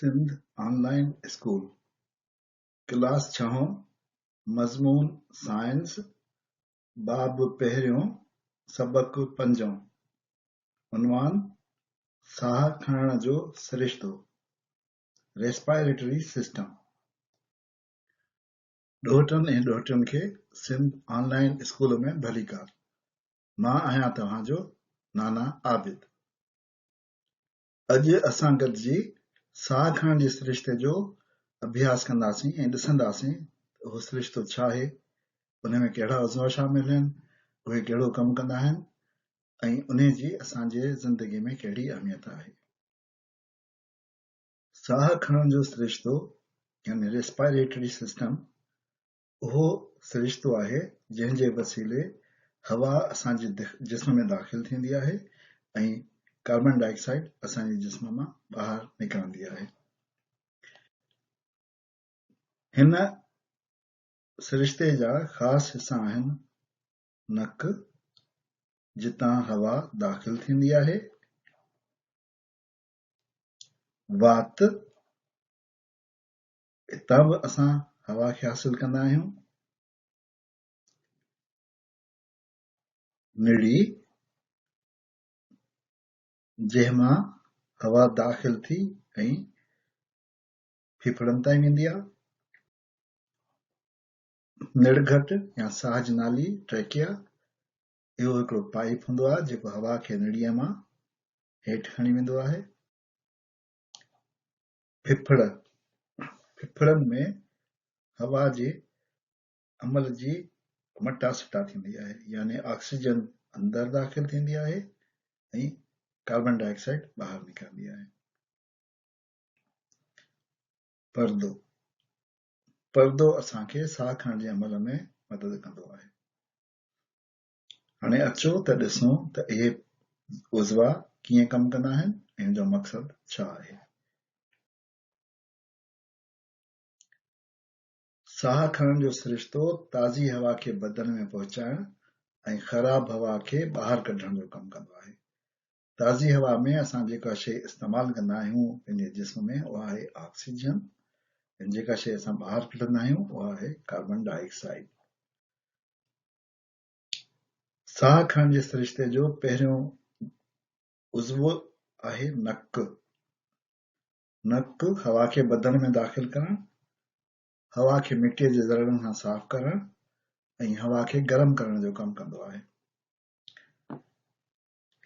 سنڌ آن line school, class ڇهون، مضمون science, باب پهريون، سبق پنجون، عنوان، ساهه کڻڻ جو سرشتو، Respiratory System. ڏوهٽن ۽ ڏوهٽين کي سنڌ آن لائين اسڪول ۾ ڀليڪار. مان آهيان توهان جو نانا عابد. اڄ اسان گڏجي ساهه کڻڻ جي سرشتي جو اڀياس ڪنداسين ۽ ڏسنداسين ته اهو سرشتو ڇا آهي، ان ۾ ڪهڙا عضوا شامل آهن، اهي ڪهڙو ڪم ڪندا آهن ۽ انهي جي اسان جي زندگي ۾ ڪهڙي اهميت آهي. ساهه کڻڻ جو سرشتو يعني Respiratory System اهو سرشتو آهي جنهن جي وسيلي هوا اسان جي جسم ۾ داخل ٿيندي آهي ۽ ڪاربان ڊاء آڪسائيڊ اسان جي جسم مان ٻاهر نڪرندي آهي. هن سرشتي جا خاص حصا آهن نڪ، جتان هوا داخل ٿيندي آهي، وات، اتان به اسان هوا کي حاصل ڪندا آهيون. نڙي، جنهن مان هوا داخل ٿي ۽ ڦڦڙن تائين ويندي آهي. نڙگهٽ يا ساهه جي نالي، Trachea، اهو هڪڙو پائيپ هوندو آهي جيڪو هوا کي نڙيء مان هيٺ کڻي ويندو آهي. ڦڦڙ، ڦڦڙن ۾ هوا جي عمل جي مٽا سٽا ٿيندي آهي يعني آڪسيجن اندر داخل ٿيندي آهي ۽ ڪاربان ڊاء آڪسائيڊ ٻاهر نڪرندي آهي. پردو، پردو اسان کي ساهه کڻڻ جي عمل ۾ مدد ڪندو آهي. هاڻي اچو ته ڏسون ته اهي عضوا ڪيئن ڪم ڪندا آهن ۽ ان جو مقصد ڇا آهي. ساهه کڻڻ جو سرشتو تازي هوا کي بدن ۾ پهچائڻ ۽ خراب هوا کي ٻاهر ڪڍڻ جو ڪم ڪندو آهي. تازي هوا ۾ اسان جيڪا شيء استعمال ڪندا آهيون پنهنجي جسم ۾ اها آهي آڪسيجن ۽ جيڪا شيء اسان ٻاهر ڪڍندا آهيون اها آهي ڪاربان ڊاء آڪسائيڊ. ساهه کڻڻ جي سرشتي جو پهريون عضوو آهي نڪ. نڪ هوا کي بدن ۾ داخل ڪرڻ، هوا کي مٽيء جي ذرڙن کان صاف ڪرڻ ۽ هوا کي گرم ڪرڻ جو ڪم ڪندو آهي.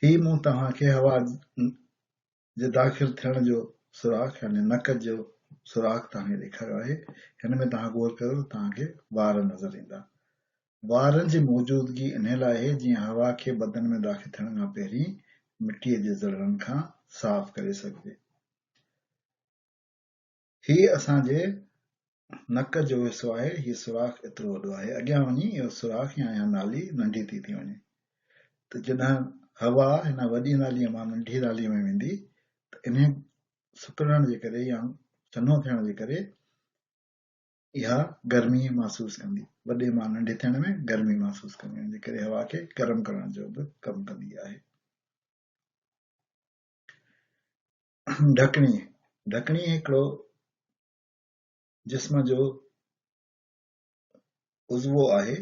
هي مون توهان کي هوا جي داخل ٿيڻ جو سوراخ يعني نڪ جو سوراخ توهان کي ڏيکاريو آهي. هن ۾ توهان غور ڪريو ته توهان کي وار نظر ايندا. وارن جي موجودگي انهي لاء آهي جيئن هوا کي بدن ۾ داخل ٿيڻ کان پهرين مٽيء جي ذرڙن کان صاف ڪري سگهجي. هي اسان جي نڪ جو حصو آهي، هي سوراخ ايترو وڏو آهي، اڳيان وڃي اهو سوراخ يا اها نالي ننڍي ٿي ٿي وڃي ته جڏهن هوا هن وڏي ناليء مان ننڍي ناليء ۾ ويندي ته انهي سڪڙڻ جي ڪري يا سنهو ٿيڻ جي ڪري اها گرمي محسوس ڪندي، وڏي مان ننڍي ٿيڻ ۾ گرمي محسوس ڪندي، ان جي ڪري هوا کي گرم ڪرڻ جو به ڪم ڪندي آهي. ڍڪڻي، ڍڪڻي هڪڙو جسم جو عضوو آهي،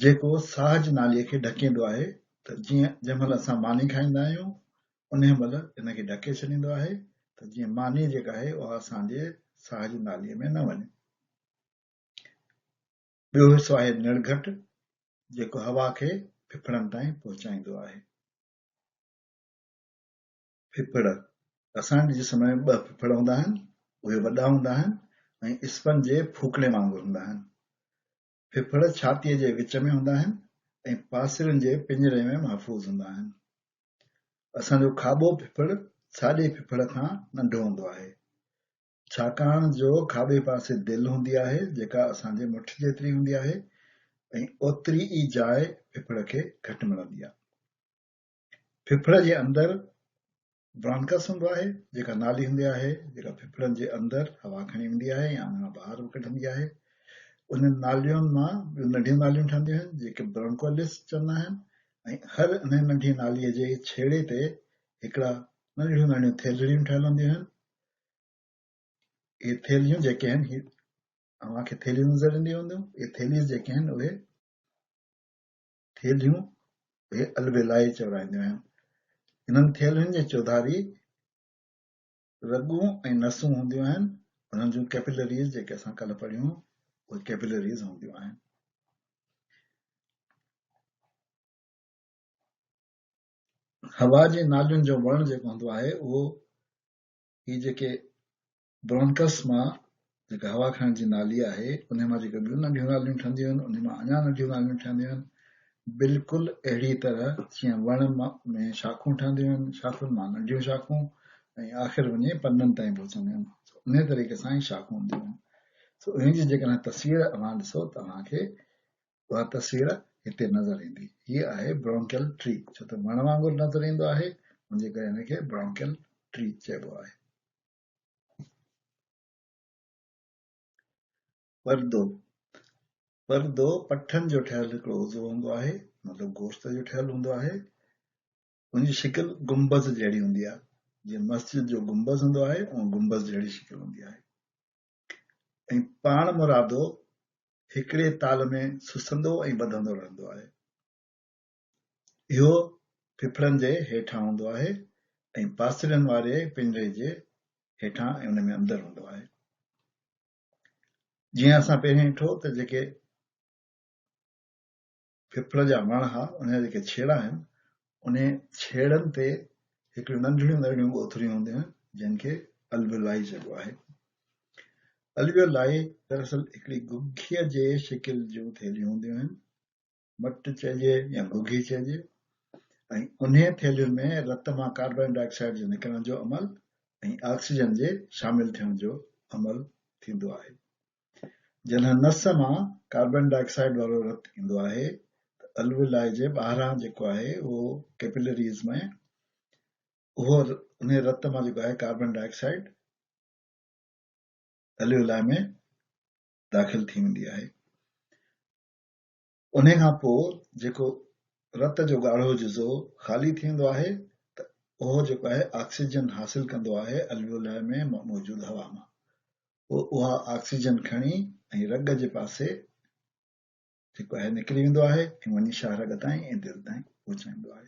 جيڪو ساهه جي ناليء کي ڍڪيندو آهي ته جيئن جنهن مهل اسان ماني کائيندا آهيون، انهيء مهل ان کي ڍڪي ڇڏيندو آهي ته جيئن ماني جيڪا آهي اها اسان جي ساهه جي ناليء ۾ نه وڃي. ٻيو حصو آهي نڙگهٽ، جيڪو هوا کي ڦڦڙن تائين پهچائيندو آهي. ڦڦڙ، اسان جي جسم ۾ ٻه ڦڦڙ هوندا آهن، اهي وڏا هوندا آهن ۽ اسپنج جي ڦوڪڻي وانگر هوندا آهن. ڦڦڙ ڇاتيء جي وچ ۾ هوندا آهن ۽ پاسرين جي پڃري ۾ محفوظ هوندا آهن. اسان جو کاٻو ڦڦڙ ساڄي ڦڦڙ کان ننڍو هوندو آهي. ڇاڪاڻ جو کاٻي پاسي دل هوندي آهي جيڪا اسان جي مٺ جيتري هوندي آهي ۽ اوتري ئي جاء ڦڦڙ کي گهٽ ملندي آهي. ڦڦڙ جي اندر برانڪس هوندو آهي، جيڪا نالي هوندي آهي، جيڪا ڦڦڙن جي اندر هوا کڻي ويندي آهي يا ان مان ٻاهر به ڪڍندي آهي. انهن نالين مان ٻيون ننڍيون ناليون ٺهنديون آهن، جيڪي برانڪولس چوندا آهن ۽ هر انهي ننڍي ناليء جي ڇيڙي تي هڪڙا ننڍڙيون ننڍڙيون ٿيلهڙيون ٺهيل هونديون آهن. اهي ٿيلهيون جيڪي آهن، هي اوهان کي ٿيلهيون نظر اينديون هونديون، اهي ٿيلهيز جيڪي آهن اهي ٿيلهيون اهي الويلائي چورائينديون آهن. انهن ٿيلهين جي چوڌاري رڳون ۽ نسون هونديون آهن، انهن جون ڪيپلريز جيڪي اسان ڪلهه پڙهيون اهي ڪيپلريز هونديون آهن. هوا جي نالين جو وڻ جيڪو هوندو آهي اهو هي جيڪي برونڪس مان جيڪا هوا کڻڻ جي نالي آهي انهي مان جيڪي ٻيون ننڍيون ناليون ٺهنديون آهن انهي مان اڃا ننڍيون ناليون ٺهنديون آهن بلڪل اهڙي طرح جيئن وڻ ۾ شاخون ٺهنديون آهن شاخن مان ننڍيون شاخون ۽ آخر وڃي پنن تائين پهچنديون آهن سو انهي طريقي سان هي شاخون هونديون آهن سو انهي جي جيڪڏهن تصوير اوهان ڏسو ته اوهان کي اها تصوير هتي نظر ايندي. هيء آهي برونڪيل ٽري، ڇو ته وڻ وانگر نظر ايندو آهي، ان جي ڪري هن کي برونڪيل ٽري چئبو آهي. پردو، پردو پٺن جو ٺهيل هڪڙو عضوو هوندو آهي، مطلب گوشت جو ٺهيل هوندو آهي. ان جي شڪل گنبذ جهڙي هوندي آهي، جيئن مسجد جو گنبذ هوندو آهي، اها گنبذ جهڙي شڪل هوندي آهي. ۽ پاڻ مرادو هڪڙي تال ۾ سسندو ۽ وڌندو رهندو آهي. اهو ڦڦڙن جي هيٺان هوندو آهي ۽ پاسرين واري پڃري جي هيٺان ۽ ان ۾ اندر هوندو آهي. جيئن اسان پهرين ڏٺو ته جيڪي ڦڦڙ جا وڻ ها، انهن جا جيڪي ڇيڙا آهن، انهي ڇيڙن تي هڪڙيون ننڍڙيون ننڍڙيون ڳوٿريون هونديون آهن، جن کي الويولائي چئبو آهي. الويولائي دراصل هڪڙي گگهيء جي شڪل جون ٿيلهيون هونديون آهن، مٽ چئجي يا گگهي چئجي، ۽ انهي ٿيلهين ۾ رت مان ڪاربان ڊاء آڪسائيڊ جي نڪرڻ جو عمل ۽ آڪسيجن جي شامل ٿيڻ جو عمل ٿيندو آهي. جڏهن نس مان ڪاربان ڊاء آڪسائيڊ وارو رت ايندو آهي ته الويولائي جي ٻاهران جيڪو آهي اهو ڪيپلريز ۾ اهو انهي رت مان جيڪو آهي ڪاربان ڊاء آڪسائيڊ الويولائي ۾ داخل ٿي ويندي آهي. انهي کان پوء جيڪو رت جو ڳاڙهو جزو خالي ٿي ويندو آهي ته اهو جيڪو آهي آڪسيجن حاصل ڪندو آهي الويولائي ۾ موجود هوا مان. پوء اها آڪسيجن کڻي ۽ رڳ جي پاسي جيڪو آهي نڪري ويندو آهي ۽ وڃي شاهه رڳ تائين ۽ دل تائين پهچائيندو آهي.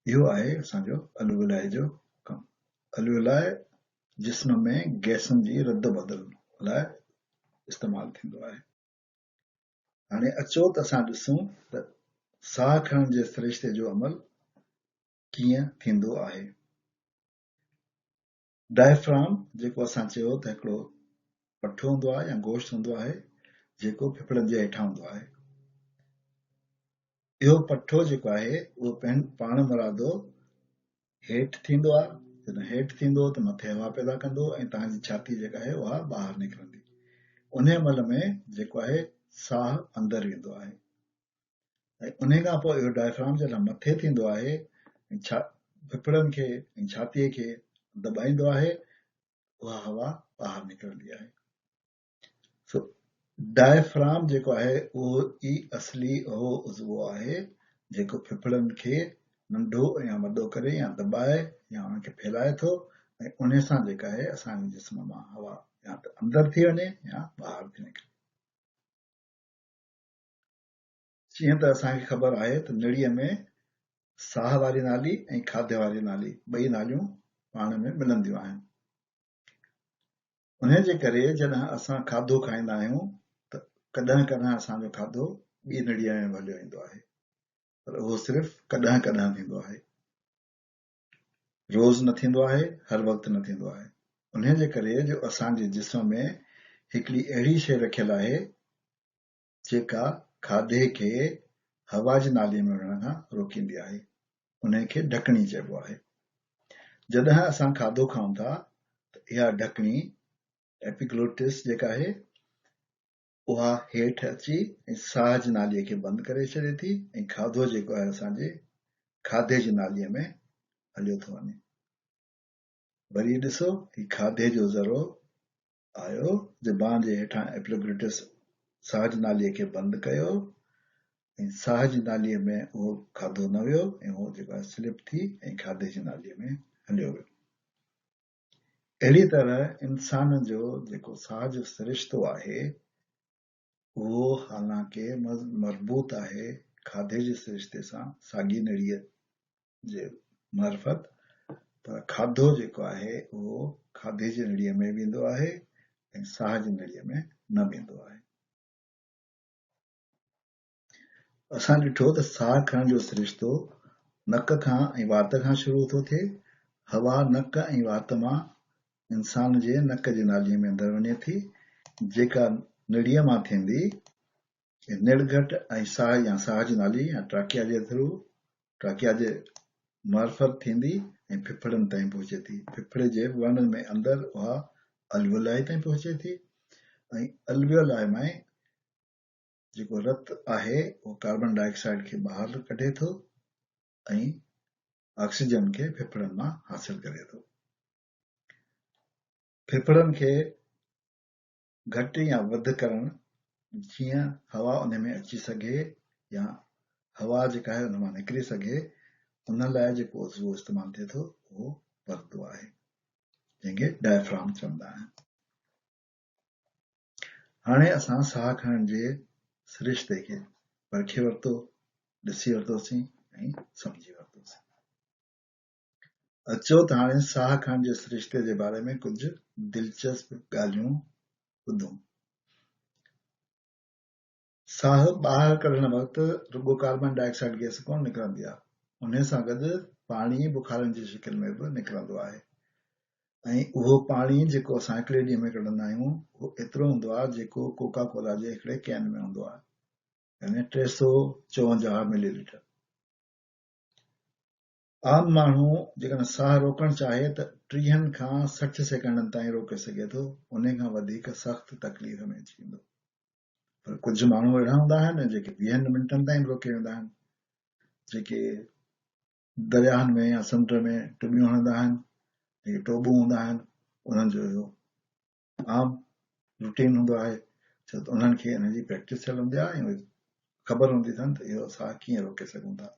اهو آهي اسان جو الويولائي جو ڪم. الويولائي جسم ۾ گئسن جي رد بدل لاء استعمال ٿيندو آهي. هاڻي اچو ته اسان ڏسون ته ساهه کڻڻ جي سرشتي جو عمل ڪيئن ٿيندو آهي. ڊائفرام جيڪو اسان چيو ته هڪڙو پٺو هوندو آهي يا گوشت هوندو آهي جيڪو ڦڦڙن جي هيٺان هوندو آهي. اهو پٺو جيڪو آهي اهو پاڻ مرادو هيٺ ٿيندو آهي، جڏهن هيٺ ٿيندو ته مٿي هوا پيدا ڪندو ۽ توهان جي ڇاتي جيڪا آهي اها ٻاهر نڪرندي. انهي عمل ۾ جيڪو آهي ساهه اندر ويندو آهي ۽ انهي کان پوء اهو ڊائفرام جڏهن مٿي ٿيندو آهي ۽ ڦڦڙن کي ۽ ڇاتيء کي دٻائيندو آهي اها هوا ٻاهر نڪرندي آهي. سو ڊائفرام جيڪو آهي اهو ئي اصلي اهو عضوو آهي جيڪو ڦڦڙن کي ننڍو يا وڏو ڪري يا دٻائي يا انهن کي ڦهلائي ٿو ۽ انهي سان جيڪا آهي اسان جي جسم مان هوا يا ته اندر ٿي وڃي يا ٻاهر ٿي نڪري. جيئن ته اسان کي خبر آهي ته نڙيء ۾ ساهه واري نالي ۽ کاڌي واري نالي ٻئي ناليون پاڻ ۾ ملنديون آهن. انهيء جي ڪري جڏهن اسان کاڌو کائيندا آهيون ته ڪڏهن ڪڏهن اسان جو کاڌو ٻي نڙيء ۾ به هليو ويندو آهي پر اهو صرف ڪڏهن ڪڏهن ٿيندو آهي. روز نه ٿيندو آهي، هر وقت نه ٿيندو آهي. انهيء جي ڪري جو اسان جي جسم ۾ هڪڙي اهڙي شيء رکيل آهي جيڪا کاڌي کي هوا جي نالي ۾ وڃڻ کان روڪيندي آهي، انهي کي ڍڪڻي چئبو آهي. جڏهن اسان کاڌو کائون ٿا ته اها ڍڪڻي، Epiglottis، جيڪا آهي، اها هيٺ اچي ۽ ساهه جي نالي کي بند ڪري ڇڏي ٿي ۽ کاڌو جيڪو آهي اسان جي کاڌي جي نالي ۾ هليو ٿو وڃي. وري ڏسو هي کاڌي جو ذرو آيو، زبان جي هيٺان ايپلوگريٽس ساهه جي ناليء کي بند ڪيو ۽ ساهه جي ناليء ۾ اهو کاڌو نه ويو ۽ اهو جيڪو آهي سلپ ٿي ۽ کاڌي جي ناليء ۾ هليو ويو. اهڙيء طرح انسان جو جيڪو ساهه جو سرشتو آهي، اهو حالانڪه مربوط آهي کاڌي جي سرشتي سان ساڳي نڙيء جي معرفت، پر کاڌو جيڪو آهي اهو کاڌي جي نڙيء ۾ ويندو آهي ۽ ساهه جي نڙيء ۾ نه ويندو آهي. اسان ڏٺو ته ساهه کڻڻ جو سرشتو نڪ کان ۽ وات کان شروع ٿو ٿئي. هوا نڪ ۽ وات مان انسان جي نڪ جي ناليء ۾ اندر وڃي ٿي، جيڪا نڙيء مان ٿيندي نڙگهٽ ۽ ساهه يا ساهه جي نالي يا ٽراڪيا جي ٿرو، ٽراڪيا جي معرفت ٿيندي ۽ ڦڦڙن تائين پهچي ٿي. ڦڦڙي جي وڻ ۾ اندر اها الويولائي تائين پهچي ٿي ۽ الويولائي مان جيڪو رت آهي اهو ڪاربان ڊاء آڪسائيڊ کي ٻاهر ڪڍي ٿو ۽ آڪسيجن کي ڦڦڙن مان حاصل ڪري ٿو. ڦڦڙن کي گهٽ يا وڌ ڪرڻ جيئن هوا ان ۾ اچي سگهي يا هوا جيڪا آهي ان مان نڪري سگهي ان لاء جيڪو عضوو استعمال ٿئي ٿو اهو پردو آهي جنهن کي ڊائفرام چوندا آهن. هاڻي اسان ساهه کڻڻ جي سرشتي کي پرکي ورتو، ڏسي ورتوسين ۽ سمجهي ورتوسين. اچو ته هاڻي ساهه کڻڻ جي سرشتي جي باري ۾ ڪجهه دلچسپ ڳالهيون ٻڌون. ساهه ٻاهر ڪڍڻ وقت رڳو ڪاربان ڊاء آڪسائيڊ گئس ڪونه نڪرندي آهي، انهي سان گڏ پاڻي بخارن جي شڪل ۾ به نڪرندو آهي ۽ اهو پاڻي جيڪو اسان هڪڙي ڏينهن ۾ ڪڍندا آهيون اهو ايترو هوندو آهي جيڪو ڪوڪا ڪولا جي هڪڙي ڪين ۾ هوندو آهي يعني 354 ملي ليٽر. عام ماڻهو جيڪڏهن ساهه روڪڻ چاهي ته ٽيهن کان 60 سيڪنڊن تائين روڪي سگهي ٿو، انهي کان وڌيڪ سخت تڪليف ۾ اچي ويندو. پر ڪجهه ماڻهو اهڙا هوندا آهن جيڪي ويهن منٽن تائين به روڪي ويندا آهن، جيڪي درياهن ۾ يا سمنڊ ۾ ٽٻيون هڻندا آهن، جيڪي ٽوٻون هوندا آهن، انهن جو اهو عام روٽين هوندو آهي، ڇو ته انهن کي ان جي پريڪٽس ٿيل هوندي آهي ۽ خبر هوندي اٿن ته اهو ساهه ڪيئن روڪي سگهون ٿا.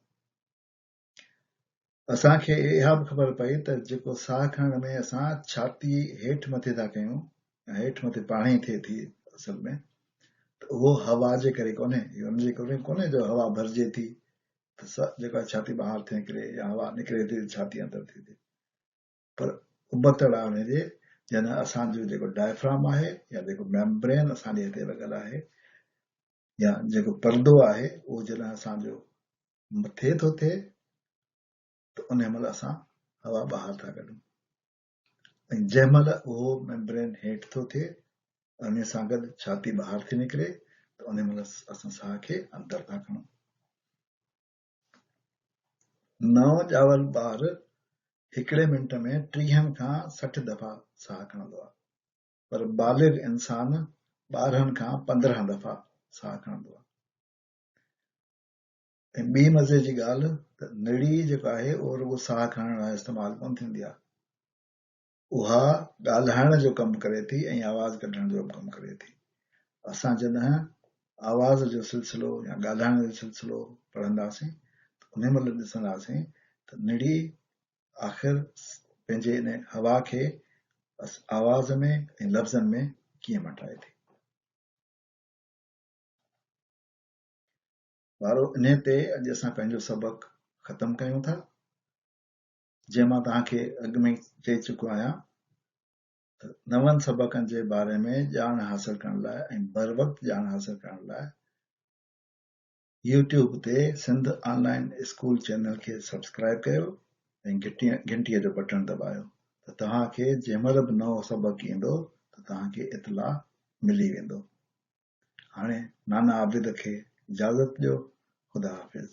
اسان کي اها به خبر پئي ته جيڪو ساهه کڻڻ ۾ اسان ڇاتي هيٺ مٿي ٿا ڪيون يا هيٺ مٿي پاڻي ٿئي ٿي اصل ۾ ته اهو هوا جي ڪري ڪونهي، اهو ان جي ڪري ڪونهي جو هوا ڀرجي ٿي ته جيڪا ڇاتي ٻاهر ٿي نڪري يا هوا نڪري ٿي ته ڇاتي اندر ٿي ٿئي، پر ابتڙ آهي ان جي جنھن اسان جو جيڪو ڊائفرام آهي يا جيڪو ميمبرين اسان جي هتي لڳل آهي يا جيڪو پردو آهي اهو جڏهن اسان جو مٿي ٿو ٿئي ته ان مهل اسان هوا ٻاهر ٿا ڪڍون ۽ جنهن مهل اهو ميمبرين هيٺ ٿو ٿئي ان سان گڏ ڇاتي ٻاهر ٿي نڪري ته ان مهل اسان ساهه کي اندر ٿا کڻون. نئون ڄاول ٻار هڪڙي منٽ ۾ ٽيهن کان 60 دفعا ساهه کڻندو آهي پر بالغ انسان 12 کان 15 دفعا ساهه کڻندو آهي. ۽ ٻي مزي جي ڳالهه ته نڙي جيڪو آهي اهو رڳو ساهه کڻڻ لاء استعمال ڪونه ٿيندي آهي. اها ڳالهائڻ جو ڪم ڪري ٿي ۽ آواز ڪڍڻ جو به ڪم ڪري ٿي. اسان جڏهن آواز جو سلسلو يا ڳالهائڻ جو سلسلو پڙهنداسين ته انهي مهل ڏسنداسين ته نڙي آخر پنهنجي ان هوا کي آواز ۾ ۽ لفظن ۾ ڪيئن مٽائي ٿي. ٻارو انهي تي اڄ اسان پنهنجو سبق ختم ڪيون ٿا جنهن مان توهان کي اڳ ۾ چئي چڪو آهيان ته نون سبقن جي باري ۾ ڄاڻ حاصل ڪرڻ لاء ۽ بروقت ڄاڻ حاصل ڪرڻ لاء يوٽيوب تي سنڌ آن لائين اسڪول چينل کي سبسڪرائيب ڪيو ۽ گهنٽيء جو بٽڻ دٻايو ته توهان کي جنهن مهل به نئون سبق ايندو ته توهان کي اطلاع ملي ويندو. هاڻي نانا عابد کي اجازت ڏيو. خدا حافظ.